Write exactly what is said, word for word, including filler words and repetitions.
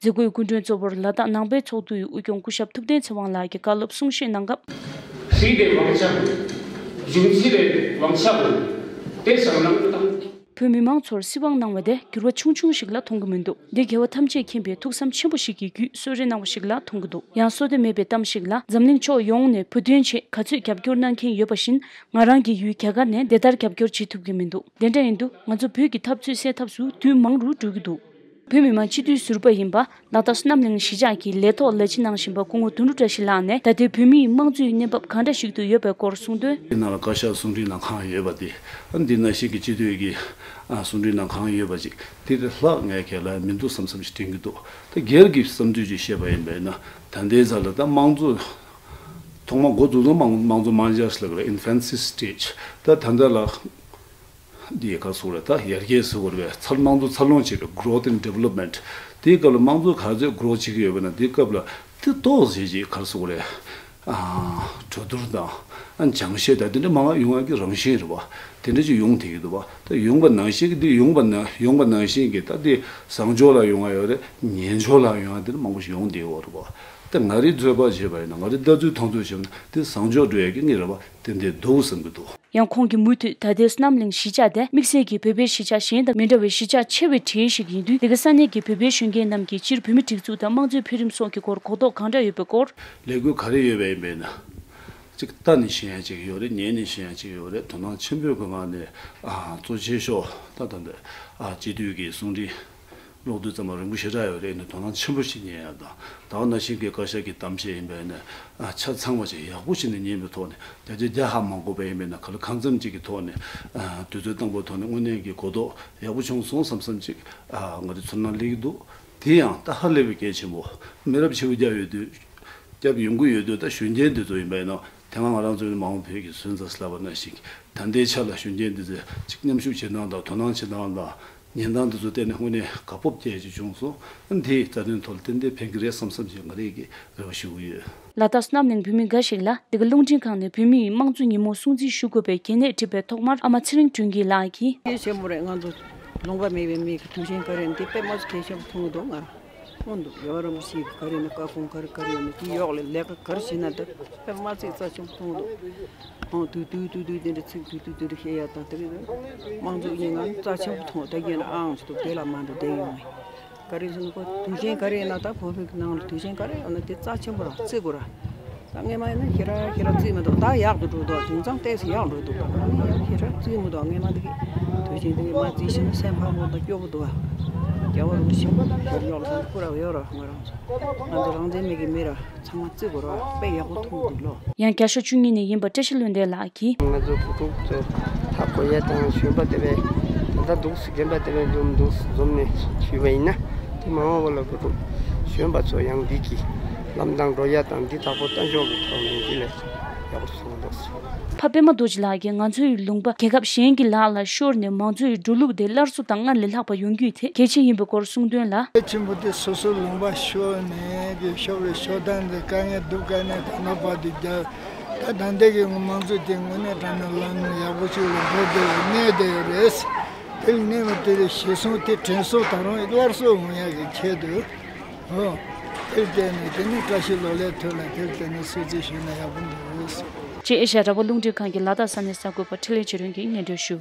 མཛད་སྒོའི་སྐུ་མགྲོན་གཙོ་བོར་ལ་དྭགས་ནང་པའི་ཚོགས་འདུ་ཡི་དབུ་སྐྱོང་སྐུ་ཞབས་ཐུབ་བསྟན་ཚེ་དབང་ལགས་ཀྱིས་བཀའ་སློབ་གསུང་བཤད་གནང་སྐབས། 谁的王家卫，永吉的王家卫，得上能当。 བོད་མི་མང་ཚོར་སྲིད་དབང་གནང་བ་དེ་འགྱུར་བ་ཆུང་ཆུང་ཞིག་ལ་མཐོང་གི་མི་འདུག་འདི་རྒྱལ་བ་ཐམས་ཅད་མཁྱེན་པའི་ཐུགས་བསམ་ཆེན་པོ་ཞིག་གི་བརྒྱུད་གསོལ་རས་གནང་བ་ཞིག་ལ་མཐོང་གི་འདུག་ཡང་གསོལ་འདེབས་མེད་པའི་གཏམ་ཞིག་ལ། འཛམ་གླིང་ཕྱོགས་ཡོངས་ནས་བོད་དོན་ཆེད་ག་ཚོད་རྒྱབ་སྐྱོར་གནང་མཁན་ཡོད་པ་བཞིན། ང་རང་གི་ཡུལ་རྒྱ་གར་ནས་དེ་ལྟར་རྒྱབ་སྐྱོར་བྱེད་ཐུབ་ཀྱི་མི་འདུག་དེ་འདྲ་ཡིན་དུས་ང་ཚོ་བོད་ཀྱི་འཐབ་རྩོད་སེལ་ཐབས་སུ་དུས་མང་རུ་འགྲོ་གི་འདུག་བོད་མི་མང་སྤྱི་འཐུས་ཟུར་པ་ཡིན་པ། ལ་དྭགས་བསོད་ནམས་གླིང་གཞིས་ཆགས་ཀྱི་ལས་ཐོག་ལས་བྱེད་གནང་བཞིན་པ་སྐུ་ངོ་དོན་གྲུབ་བཀྲ་ཤིས་ལགས་ནས་ད་ལྟའི་བོད་མིའི་དམངས་གཙོའི་གནས་བབ་གང་འདྲ་ཞིག་ཏུ་ཡོད་པའི་སྐོར་གསུངས་དོན། དེ་ནང་ལ་བཀའ་ཤག་གསུང་འཕྲིན་ནང་གང་ཡོད་པ་དེ། ཨ་འདི་ནང་བཞིན་གྱི་སྤྱི་འཐུས་ཀྱི་ཨ་གསུང་འཕྲིན་ནང་གང་ཡོད་པ་ཅིག་དེ་ལས་ལྷག་ངས་ག་ལ་མི་འདུག་བསམ་བསམ་ཞིག་དྲན་གྱི་འདུག་ད་སྒེར་གྱི་བསམ་ཚུལ་ཅིག་བཤད་པ་ཡིན་པས་ན། ད་ལྟའི་ཆ་ལ་ད་དམངས་གཙོ་ཐོག་མ་འགོ་འཛུགས་དུས་དམངས་དམངས་གཙོ་དམངས་འཆར་ཟེར་ལབ་ཀྱི་རེད། Infancy stage། ད་ད་ལྟ་ལ། འདི་ག་སུ་རེད། ད་ཡར་རྒྱས་སུ་བར་བའི་འཚར་དམངས་གཙོ་འཚར་ལོངས་བྱེད་པའི་growth and development། དེའི་སྐབས་ལ་དམངས་གཙོ་ག་ཚོད་grow་བྱེད་ཀྱི་ཡོད་པ་ན། དེའི་སྐབས་ལ་དེ་ཏོག་ཙམ་ཅིག་ག་སུ་རེད། ཨ་གྲོས་བསྡུར་དང་ཨ་སྦྱང་བཤད་དང་དེ་འདྲ་མང་བ་ཡོང་ཡག་གི་རང་བཞིན་རེད་བ། དེ་འདྲ་ཅིག་ཡོང་བསྡད་ཀྱི་འདུག་བ། ད་ཡོང་བ་ནང་བཞིན་གྱི་འདི་ཡོང་བ་ན་ཡོང་བ་ནང་བཞིན་གྱི་ད་འདི་བཟང་ཕྱོགས་ལ་ཡོང་བ་ཡོད་རེད། ཉེས་ཕྱོགས་ལ་ཡོང་བ་འདི་འདྲ་མང་པོ་ཞིག་ཡོང་བསྡད་ཡོད་རེད་བ། ད་ང་རའི་ཚོད་དཔག་བྱས་པ་ཡིན་ན། ང་རའི་ལྟ་ཚུལ་མཐོང་ཚུལ་བྱས་ན་དེ་བཟང་ཕྱོགས་འགྲོ་ཡག་གི་ངེས་རེད་བ། ཏན་ཏན་འདུག་བསམ་གྱི་འདུག་ཡང་ཁོང་གིས་མུ་མཐུད་ད་ལྟའི་བསོད་ནམས་གླིང་གཞིས་ཆགས་དེ་དམིགས་བསལ་གྱིས་བོད་པའི་གཞིས་ཆགས་གཞན་དང་མི་འདྲ་བའི་གཞིས་ཆགས་ཆེ་བའི་གྲས་ཤིག་ཡིན་དུས། དེ་ག་ས་གནས་ཀྱི་བོད་པའི་གཞོན་སྐྱེས་རྣམས་ཀྱིས་སྤྱིར་བོད་མིའི་སྒྲིག་འཛུགས་དང་དམངས་གཙོའི་འཕེལ་རིམ་སོགས་ཀྱི་སྐོར་གོ་རྟོགས་གང་འདྲ་ཡོད་པའི་སྐོར། ལས་འགུལ་ག་རེ་ཡོད་པ་ཡིན་པས་ན། གཅིག་ལྟ་ནས་ཤེས་ཡ་གཅིག་ཡོད་རེད། ཉན་ནས་ཤེས་ཡ་གཅིག་ཡོད་རེད། དོ་སྣང་ཆེན་པོས་ཁོ་ང་ནས་ཨ་གཙོ་ཆེ་ཤོས་ད་ད་འདི་ཨ་སྤྱི་འཐུས་ཀྱི་གསུང་འཕྲིན། ཀློག་དུས་ཙམ་པ་རིང་པོ་ཞེ་དྲག་ཡོད་རེད། ནི་དོ་སྣང་ཆེན་པོ་ཞིག་ཉན་ཡ་དང་། ད་ག་ནང་བཞིན་གྱི་བཀའ་ཤག་གི་གཏམ་བཤད་ཡིན་པས་ནི་ཨ་ཆ་ཚང་བ་ཞིག་ཡག་པོ་ཞིག་ནས་ཉན་པའི་ཐོག་ནས། བརྒྱ་ཆ་བརྒྱ་ཧ་མ་གོ་བ་ཡིན་པས་ན། ག་ལ་གང་འཚམ་ཅིག་གི་ཐོག་ནས་ཨ་དུས་ཚོད་བཏང་པའི་ཐོག་ནས་དངོས་གནས་ཀྱི་གོ་རྟོགས་ཡག་པོ་བྱུང་སོང་བསམ་བསམ་ཅིག་ཨ་ང་རའི་ཚོར་སྣང་སླེབས་ཀྱི་འདུག་དེ་ཡང་ད་ཧ་ལས་པའི་གལ་ཆེན་པོ། མི་རབས་ཆེ་བོ་རྒྱབ་ཡོད་དུས། རྒྱབ་ཡོང་གི་ཡོད་དུས། ད་གཞོན་སྐྱེས་འདི་ཚོ་ཡིན་པས་ན། དེ་སྔ་ང་རང་ཚོའི་མ་འོངས་བོད་ཀྱི་སོན་རྩ་ཟེར་ལབ་པ་ནང་བཞིན། ད་ལྟའི་ཆ་ལ་གཞོན་སྐྱེས་འདི་ཚོས་ཅིག་མཉམ་ཞུགས་བྱེད་སྟངས་དང་། དོ་སྣང་བྱེད་སྟངས་དང་། ཉན་སྟངས་འདི་ཚོ་བལྟས་ནས་དངོས་གནས་དགའ་སྤོབས་སྐྱེ་ཡ་ཅིག་བྱུང་སོང་། ཨ་འདིས་རྩ་དོན་ཐོག་ལ་ཏན་ཏན་ཕན་གྱི་རེད་བསམ་བསམ་ཞིག་ང་རེ་གིས་རེ་བ་ཞུ་གི་ཡོད། ལ་དྭགས་བསོད་ནམས་གླིང་བོད་མི་འགའ་ཞིག་ལ་འདི་ག་རླུང་འཕྲིན་ཁང་ནས་བོད་མིའི་དམངས་གཙོ་ཉིན་མོ་སྲུང་བརྩི་ཞུ་དགོས་པའི་གལ་གནད་དྲིས་པའི་ཐོག་མར། ཨ་མ་ཚེ་རིང་སྒྲོན་སྐྱིད་ལགས་ཀྱིས། གལ་ཆེན་པོ་རེད། ང་ཚོ་ལུང་པ་མེད་པའི་མི་གི་དུས་ཆེན་ག་རེ་འདི་དཔེ་མ་སྲིད་གལ་ཆེན་པོ་མཐོང་གི་འདུག་ང་རང་། མངོན་འདུག་རྒྱལ་བ་རིན་པོ་ཆེ་གི་ག་རེ་ནི་བཀའ་དགོངས་ག་རེ་ག་རེ་ཡོད་ན། དེ་ཡོག་ལས་ལས་ཀ་ག་རེ་བྱེད་ན་འདི་དཔེ་མ་ཚིག་རྩ་ཆེན་པོ་མཐོང་འདུག་ཨང་། དུས་དུས་དུས་དུས་དེ་འདྲ་ཚིག་དུས་དུས་དེ་འདྲ་བཤད་ཡ་དང་། དེ་རིང་དམངས་གཙོ་ཡིན་ན་རྩ་ཆེན་པོ་མཐོང་། ད་རྒན་ཨང་ཞིག་འདུག་དེ་ལ་མ་འགྲོ་བསྡད་ཡོང་ངས། ག་རེ་ཟེར་ན་ཁོ་དུས་ཆེན་ག་རེ་ཡིན་ན། ད་བོད་ཕྲུག་གི་ནང་ལ་དུས་ཆེན་ག་རེ་ཡོད་ན་དེ་རྩ་ཆེན་པོ་རང་བརྩི་དགོས་ར། ད་སྔས་མ་ཡིན་ན་ཞེ་དྲག་ཞེ་དྲག་བརྩི་མི་འདུག་ད་ཡག་ཏུ་འགྲོ་འདུག་དེང་སང་ཏོག་ཙམ་ཡག་འགྲོ་འདུག་ད་ཞེ་དྲག་བརྩི་མི་འདུག་སྔས་མ་འདི་གི་དུས་ཆེན་འདི་གི་མ་བརྩི་ཞིང་སེམས་ཕམ་པོ་དང་སྐྱོ་པོ་འདུག་ཨ། རྒྱལ་བ་རིན་པོ་ཆེ་ཞབས་ཡོག་ལ་ད་སྐུ་ར་ཡོད་ར། ང་རང་ཚོ་ང་ཚོ་རང་བཙན་མེད་ཀྱི་མི་ར་ཚང་མ་བརྩི་དགོས་ར། དཔེ་ཡག་པོ་མཐོང་འདུག་ལོ། ཡང་རྒྱ་ཤོག་བཅུ་གཉིས་ནས་ཡིན་པ་བཀྲ་ཤིས་ལྷུན་ལྡན་ལགས་ཀྱིས། ང་ཚོ་བུ་ཕྲུག་ཚོ་ཧ་གོ་ཡ་དང་གཞོན་པ་དེ་བས་ད་ལྟ་འདུག་སེ་རྒན་པ་དེ་བས་འཛོམས་འདུག་འཛོམས་ནས་ཞུས་པ་ཡིན་ན། དེ་མ་འོངས་པ་ལ་བུ་ཕྲུག་གཞོན་པ་ཚོ་ཡང་འདི་གི་ལམ་དང་འགྲོ་ཡ་དང་འདི་དག་པོ་ལྟ་ཕྱོགས་ཀྱི་ཐོག་ནས་འདི་ལས་ཡག་པོ་སོང་འདུག་ཕ་པད་མ་རྡོ་རྗེ་ལགས་ཀྱིས་ང་ཚོའི་ལུང་པ་རྒྱལ་ཁབ་གཞན་གྱི་ལག་ལ་ཤོར་ནས་མང་གཙོའི་འགྲོ་ལུགས་དེ་སླར་གསོ་དང་སྔར་ལས་ལྷག་པ་ཡོང་རྒྱུའི་ཐད་གལ་ཆེན་ཡིན་པའི་སྐོར་གསུངས་དོན་ལ། གལ་ཆེན་པོ་དེ་སོ་སོའི་ལུང་པ་ཤོར་ནས་ཀྱི་ཤོར་བའི་ཤོར་སྟངས་དེ་དཀའ་ངལ་འདུག་དཀའ་ངལ་ད་ལྟ་བར་དུ་རྒྱ་ད་ད་ལྟ་གི་དམངས་གཙོ་དེ་དངོས་གནས་དྲང་གནས་ལམ་ཡག་པོ་ཞིག་ལ་འགྲོ་བསྡད་ཡོད། གནས་བསྡད་ཡོད་རེད། དེ་ལ་གནས་པ་དེ་ལ་གཞི་བཟུང་དེ་དྲན་གསོ་ད་རུང་སླར་གསོ་ཡོང་ཡག་གི་ཆེད་དུ། ཨོ། དེར་བརྟེན་ནས་དེ་ནི་བཀྲ་ཤིས་ལོ་ལེགས་ཐོག་ལ་དེར་བརྟེན་ནས་སྲུང་བརྩི་ཞུས་ན་ཡག་པོ་འདུག་ཅེས་ཨེ་ཤ་ཡ་རང་དབང་རླུང་འཕྲིན་ཁང་གི་ལ་དྭགས་ས་གནས་གསར་འགོད་པ་འཕྲིན་ལས་ཆོས་སྒྲོན་གྱིས་སྙན་སྒྲོན་ཞུ།